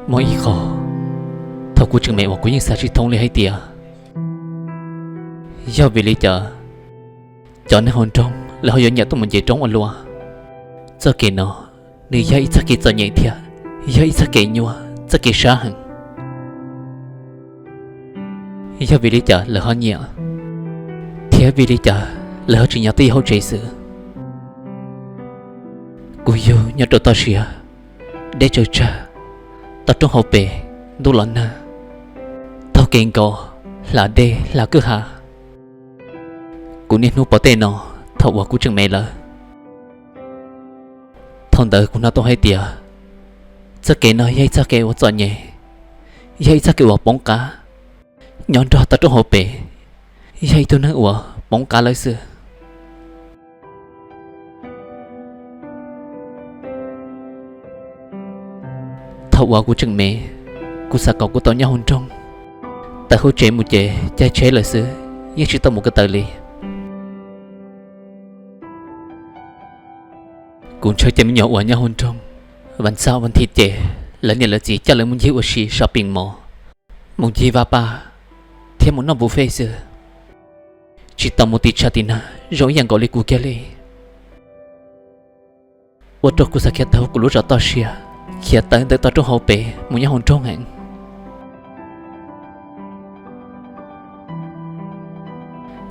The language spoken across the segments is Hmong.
Muaj ib qho, thaum kuv tseem me uas kuv yeej xav tsis thoob li hais tias, yog vim li cas cov neeg hauv nroog lawv ho yuav nyiam tuaj mus nce roob ua luaj. Txoj kev no, nws yog ib txoj kev txom nyem thiab yog ib txoj kev nyuaj, txoj kev sab heev. Yog vim li cas lawv ho nyiam, thiab vim li cas lawv ho tsis nyob twj ywm hauv tsev xwb? Kuv yug nyob rau toj siab, deb tsawg tsag, toj roob hauv pes, ntuj los nag, taug kev nkaus, hla dej hla kwj ha. Kuv niaj hnub pom tej no thaum uas kuv tseem me lawm. Thaum ntawd kuv hnov tau hais tias txoj kev no yog ib txoj kev uas txom nyem, yog ib txoj kev uas poob qab, nyob nrog toj roob hauv pes, yog ib tug neeg uas poob qab lawm xwb. Thaum uas kuv tseem me, kuv xav kom kuv tau nyob hauv nroog, tawm hauv tsev mus ces caij tsheb lawm xwb, yeej tsis tau mus ko taw li. Kuv ntshaw cov me nyuam uas nyob hauv nroog, vas xaj vas thiv ces lawv niam lawv txiv coj lawv mus ncig ua si shopping mall, mus ncig vaj paj, thiab mus noj buffet xwb, tsis tau mus tim tshav tim nag zoo ib yam nkaus li kuv kiag li. Ua rau kuv xav khiav tawm kuv lub zos toj siab, khiav tawm ntawm toj roob hauv pes mus nyob hauv nroog heev.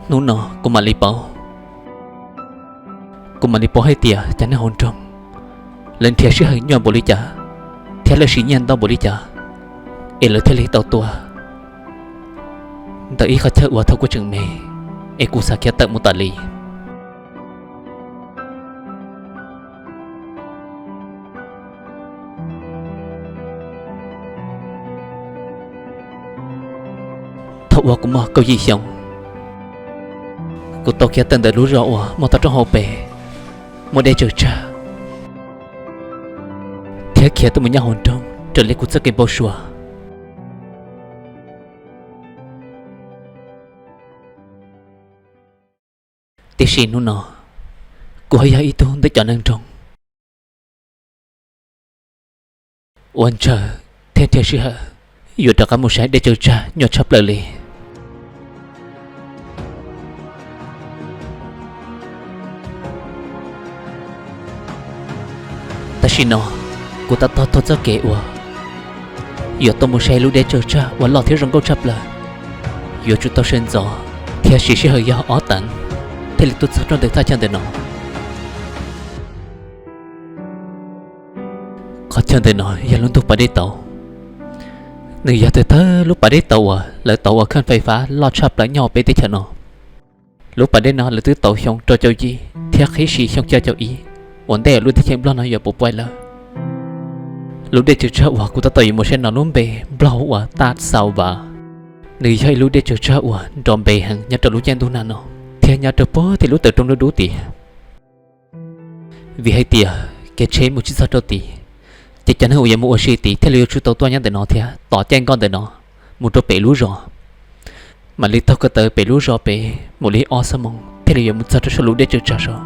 Hnub no kuv mam li paub, kuv mam li paub hais tias cov neeg hauv nroog lawv nrhiav sij hawm nyuaj npaum li cas, thiab lawv siv nyiaj ntau npaum li cas, es lawv thiaj li tau tuaj ntawm ib qhov chaw uas thaum kuv tseem me, es kuv xav khiav tawm mus tas li. Thaum uas kuv muaj kaum yim xyoo, kuv tau khiav tawm ntawm lub zos uas muaj toj roob hauv pes, muaj dej tsawg tsag, thiab khiav tuaj mus nyob hauv nroog raws li kuv txoj kev npau suav. Tiam sis hnub no, kuv ho yog ib tug ntawm cov neeg nroog uas ntshaw thiab nrhiav sij hawm yuav rov qab mus saib dej tsawg tsag nyuaj tshaj plaws li. Tam sim no, kuv tab tom taug txoj kev uas yuav tuaj mus saib lub dej tsawg tsag uas loj thiab zoo nkauj tshaj plaws. Yuav tsum tau sawv ntxov thiab siv sij hawm yog ob teev thiaj li tuaj txog rau ntawm thaj chaw ntawm no. Qhov chaw ntawm no yog lub ntug pas dej tauv. Nws yog thawj thawj lub pas dej tauv uas lawv tauv ua khaj fais fab loj tshaj plaws nyob hauv peb teb chaws no. Lub pas dej no lawv twb tauv xyoo rau caum yim thiab qhib siv xyoo xya caum ib, ua ntej lub teb chaws Nplog no yuav puas puaij lawm. Lub dej tsawg tsag uas kuv tab tom yuav mus saib no lub npe Nplog hu ua Taj Xav Vas. Nws yog ib lub dej tsawg tsag uas nrov npe heev nyob rau lub caij ntuj nag no, thiab nyob rau puag tim lub tawm roob dub dub tid. Vim hais tias kev tsheb mus tsis txog rau tid, ces cov neeg uas yuav mus ua si tid thiaj li yuav tsum tau tuaj nyob ntawm no thiab tos caij nkoj ntawm no mus rau pem lub zos. Mam li taug ko taw pem lub zos pem mus li ob xuab moos thiaj li yuav mus txog rau saum lub dej tsawg tsag saud.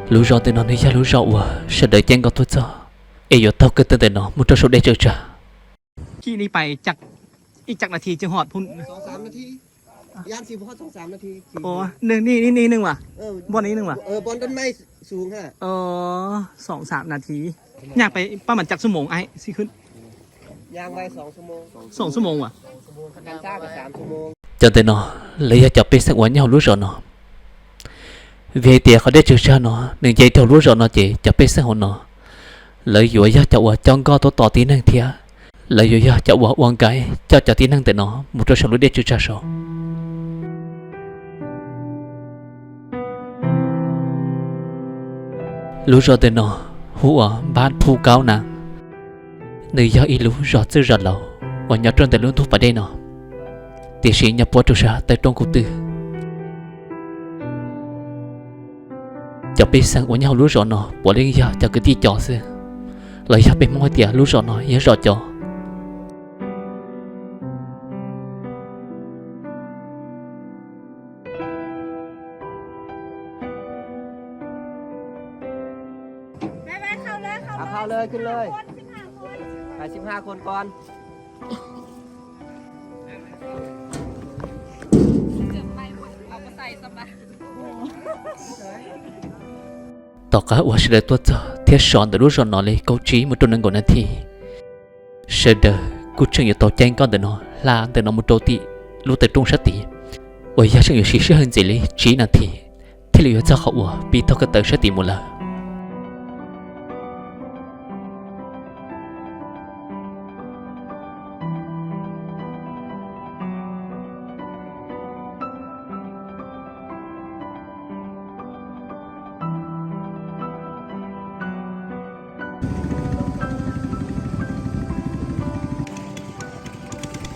Lub zos ntawm no nws yog lub zos uas sawv daws caij nkoj tuaj txog, es yuav taug ko taw ntawm no mus rau saum dej tsawg tsag. Cov ntawm no lawv yog cov pej xeem uas nyob hauv lub zos no. Vim hais tias qhov dej tsawg tsag no nws nce rau lub zos no ces cov pej xeem hauv no lawv yuav yog cov uas coj nkoj tuaj tos tib neeg thiab lawv yuav yog cov uas ua nkaib coj cov tib neeg ntawm no mus rau saum lub dej tsawg tsag saud. Lub zos ntawm no hu ua Npab Phu Kaub na. Nws yog ib lub zos txwj zos laus uas nyob rau ntawm lub ntug pas dej no, tiam sis nyob puab rau sab taw roob kuv twg. Cov pej xeem uas nyob hauv lub zos no puav leej yog cov kwv tij cov xwb, los yog peb Hmoob hais tias lub zos no yog zos cov. Tom qab uas sawv daws tuaj txog thiab sov ntawm lub zos no li kaum tsib mus rau nees nkaum nas this, sawv daws kuj tseem yuav tau caij nkoj ntawm no hla ntawm no mus rau tim lub taw roob sab tid, uas yog tseem yuav siv sij hawm ntxiv li tsib nas this thiaj li yuav txog qhov uas pib taug ko taw sab tid mus lawm.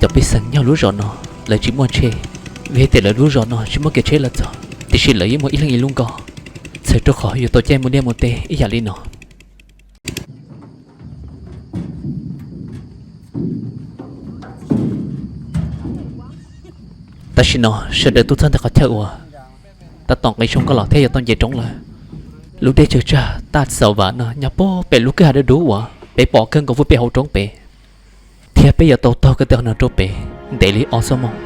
Cov pej xeem nyob lub zos no lawv tsis muaj tsheb, vim hais tias lawv lub zos no tsis muaj kev tsheb los txog, tiam sis lawv yeej muaj ib leeg ib lub nkoj, txhawm rau qhov yuav tau caij mus liaj mus teb ib yam li no. Tam sim no sawv daws tuaj txog ntawm qhov chaw uas tab tom nqis zoo nkauj los thiab yuav tau nce roob lawm. Lub dej tsawg tsag taj xaus vam no nyob puag pem lub kwj ha dub dub uas peb pom kawg nkaus puag pem hauv roob pem, thiab peb yuav tau taug ko taw no rau pem ntev li ob xuab moos.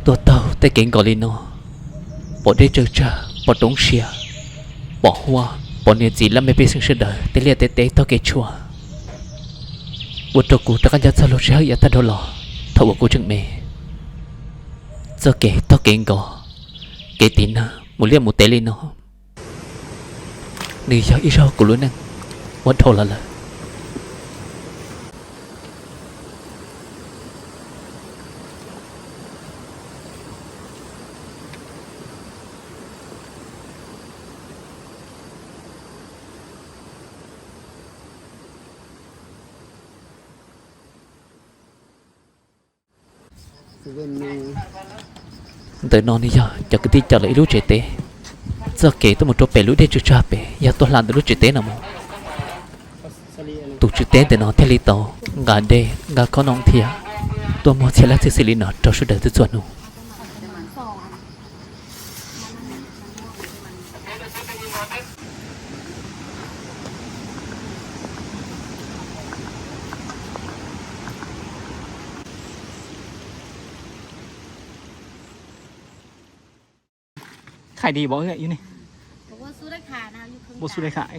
Tuaj taug tej kev nkaus li no, pom dej tsawg tsag, pom roob siab, pom huab, pom niam txiv laj mej pej xeem sawv daws tej liaj tej teb taug kev tshuam, ua rau kuv rov qab nco txog lub sij hawm yav tag dhau los thaum uas kuv tseem me. Txoj kev taug kev nkaus, kev tiv nag mus liaj mus teb li no, nws yog ib zaug kuv lub neej uas dhau los lawm. Ntawm no nws yog cov kwv tij cov lawv ib lub tsev teb. Txoj kev tuaj mus rau pem lub dej tsawg tsag pem yog tuaj hla ntawm lub tsev teb no mus. Tus tswv teb ntawm no thiaj li tau nqa dej nqa khob noom thiab tuaj muag txhia laj txhia xwm li no rau sawv daws txhua txhua hnub.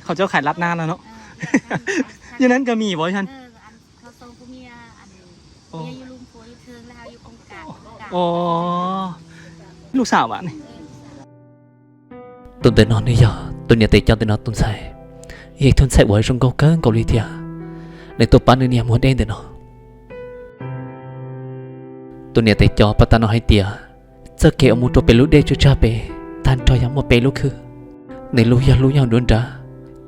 เขาเจ้าขายราดหน้าแล้วเนาะ อยู่นั้นก็มีบ่ฉัน ลูกสาวอ่ะนี่ Tus ntawm no nws yog tus niam tais cov ntawm no tus ntxhais, yog ib tug ntxhais uas zoo nkauj kawg nkaus li thiab. Nws tuaj pab nws niam muag dej ntawm no. Tus niam tais cov pas tas no hais tias txoj kev uas mus rau pem lub dej tsawg tsag pem tag nrho yog muaj peb lub khw. Nws lub yog lub nyob nruab nrab,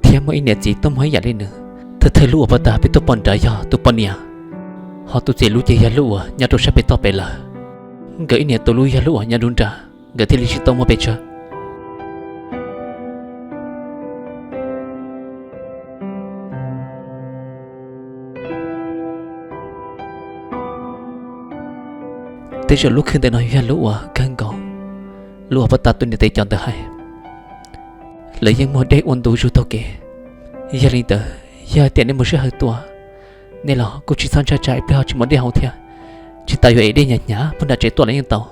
thiab muaj ib niam txiv tuaj muag ib yam li nws. Thawj thawj lub uas pas tas peb tuaj pom nrad yog tus poj niam, ho tus txiv lub ces yog lub uas nyob rau sab pem toj pem lawm. Nkawd ib niam txiv lub yog lub uas nyob nruab nrab, nkawd thiaj li tsis tau muaj pes tsawg. Tej zaum lub khw ntawm no yog lub uas kawg nkaus, lub uas pas tas tus niam tais cov ntawd hais. Lawv yeej muag dej ua ntu zus taug kev. Yog li ntawd, yog tias nej muaj sij hawm tuaj, nej los kuj tsis txhob ntshai tsam ib pliag ho tsis muaj dej haus thiab. Tsis tas yuav ev dej hnyav hnyav puag nram tsev tuaj los yeej tau.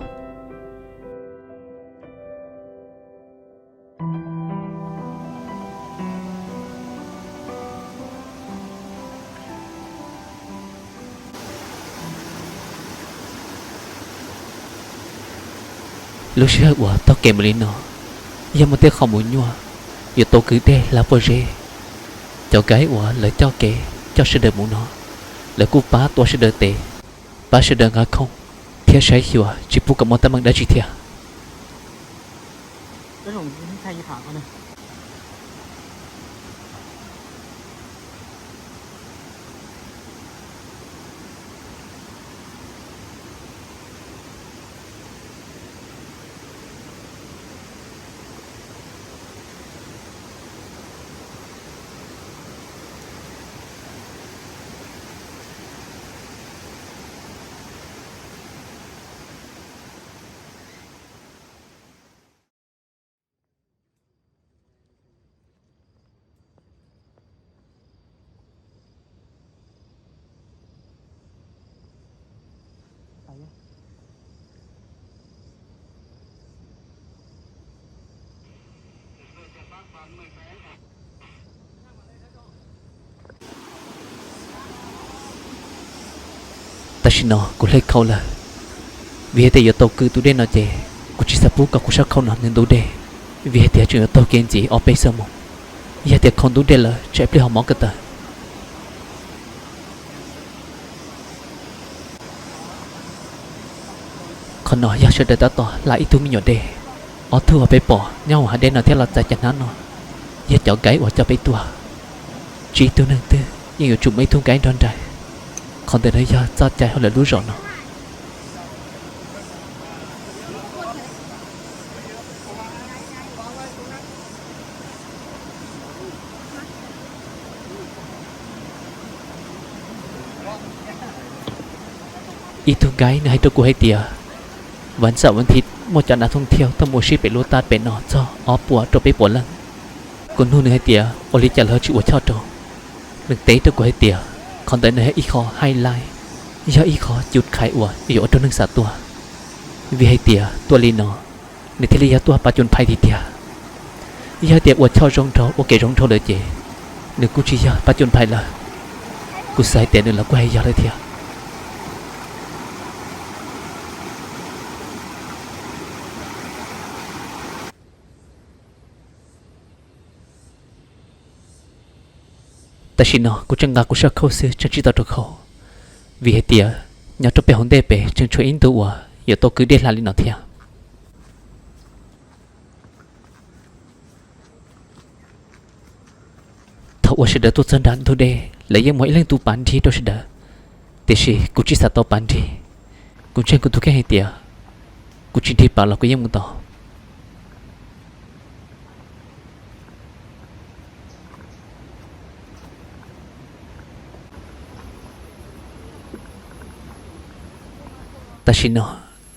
Lub sij hawm uas taug kev mus li no, yog muaj tej qhov mus nyuaj, yuav tau kwv dej hla pob zeb. Cov guide uas lawv coj kev coj sawv daws mus no, lawv kuj pab tua sawv daws tes, pab sawv daws nqa khoom, thiab saib xyuas tsis pub kom muaj teeb meem dab tsi thiab. Tam sim no kuv hle khau lawm, vim hais tias yuav tau kwv tus dej no ces kuv tsis xav pub kom kuv sab khau no nws ntub dej, vim hais tias tseem yuav taug kev ntxiv ob peb xuab moos. Yog tias khau ntub dej lawm tsam ib pliag ho mob ko taw. Qhov no yog sawv daws tab tom hla ib tug me nyuam dej. Ob tug uas peb pom nyob hauv hav dej no thiab los txais cov hnab no, yog cov guide uas coj peb tuaj. Tsis ib tug neeg twg yeej yuav tsum muaj ib tug guide nrog nraim. Qhov ntawm no yog txoj cai hauv lawv lub zos no. Ib tug guide nws hais rau kuv hais tias, vas xaum vas thiv muaj cov nav thooj thiauj tuaj mus ua si pem lub taj pem no txog ob puas rau peb puas leej. Kuv nug nws hais tias ua li cas lawv tsis ua choj rau. Nws teb rau kuv hais tias qhov ntawd nws yog ib qho highlight, yog ib qho cus khais uas yuav ua rau neeg xav tuaj. Vim hais tias tuaj li no, nws thiaj li yog tuaj pab cus phais tiag tiag. Yog tias ua choj zoo nraug ua kev zoo nraug lawm ces nws kuj tsis yog pab cus phais lawm. Kuv xav hais tias nws los kuj hais yog lawm thiab. Tam sim no kuv tseem nqa kuv sab khau xwb tseem tsis tau rau khau, vim hais tias nyob rau pem hauv ntej pem tseem tshuav ib ntu uas yuav tau kwv dej hla li no thiab. Thaum uas sawv daws tuaj txog nram ntug dej lawv yeej muaj ib leej tub pav nrig rau sawv daws, tiam sis kuv tsis xav tau pav nrig. Kuv ntseeg kuv tus kheej hais tias kuv tsis nrig pav los kuv yeej mus tau. Tam sim no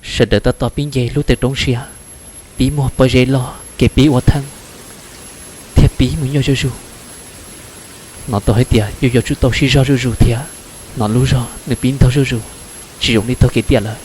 sawv daws tab tom pib nce lub twg roob siab, pib muaj pob zeb loj kev pib ua theej, thiab pib mus nyuaj zuj zus. Hnov tau hais tias yuav yuav tsum tau sib zog zuj zus thiab, hnov lub zog nws pib ntaug zuj zus, tsis zoo li taug kev tiam lawm.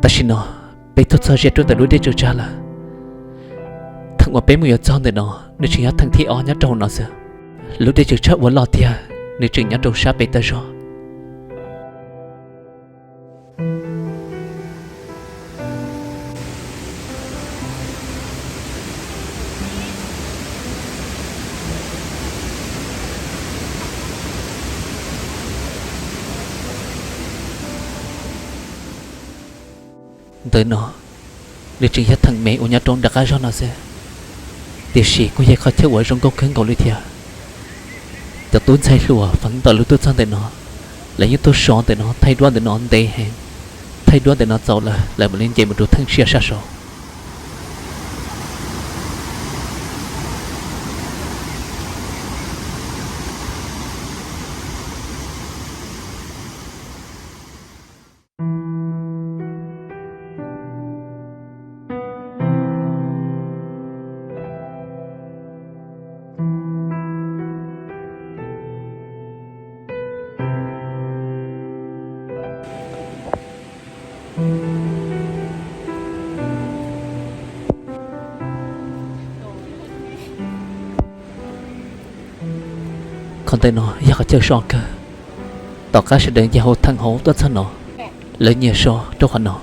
Tam sim no peb tuaj txog ze rau ntawm lub dej tsaws tsag lawm. Theem uas peb mus yuav txog ntawm no nws tseem yog theem thib ob nyob rau hauv no xwb. Lub dej tsaws tsag uas loj tiag nws tseem nyob rau sab pem tag zog. Ntawm no Nws tseem yog theem me uas nyob rau nram qab zog no xwb, tiam sis kuj yog qhov chaw uas zoo nkauj kawg nkaus li thiab. Cov tub ntxhais hluas feem ntau lawv tuaj txog ntawm no, lawv yeej tuaj so ntawm no, thaij duab ntawm no ntev heev. Thaij duab ntawm no txaus lawm, lawv mam li nce mus rau theem tsiaj sab saud. Qhov ntawm no yog qhov chaw so kawg. Tom qab sawv daws nce hauv theem hauv tuaj txog no, lawv nyias so rau qhov no,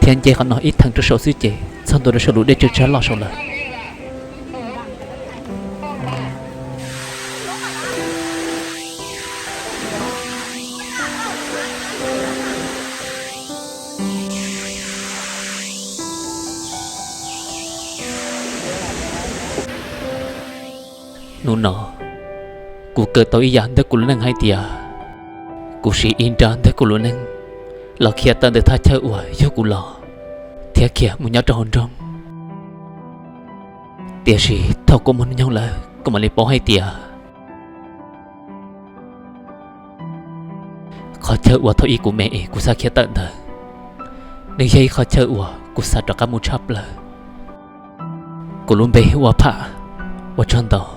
thiab nce qhov no ib theem rau saum xwb ces txog ntua rau saum lub dej tsawg tsawg loj saud lawm. Hnub no, kuv kawm tau ib yam ntawm kuv lub neej hais tias, kuv siv ib nra ntawm kuv lub neej los khiav tawm ntawm thaj chaw uas yug kuv los, thiab khiav mus nyob rau hauv nroog. Tiam sis thaum kuv muaj hnub nyoog lawm kuv mam li paub hais tias, qhov chaw uas thaum ub kuv me es kuv xav khiav tawm ntawd, nws yog ib qhov chaw uas kuv xav rov qab mus tshaj plaws. Kuv lub npe hu ua Pham, ua tsaug ntau.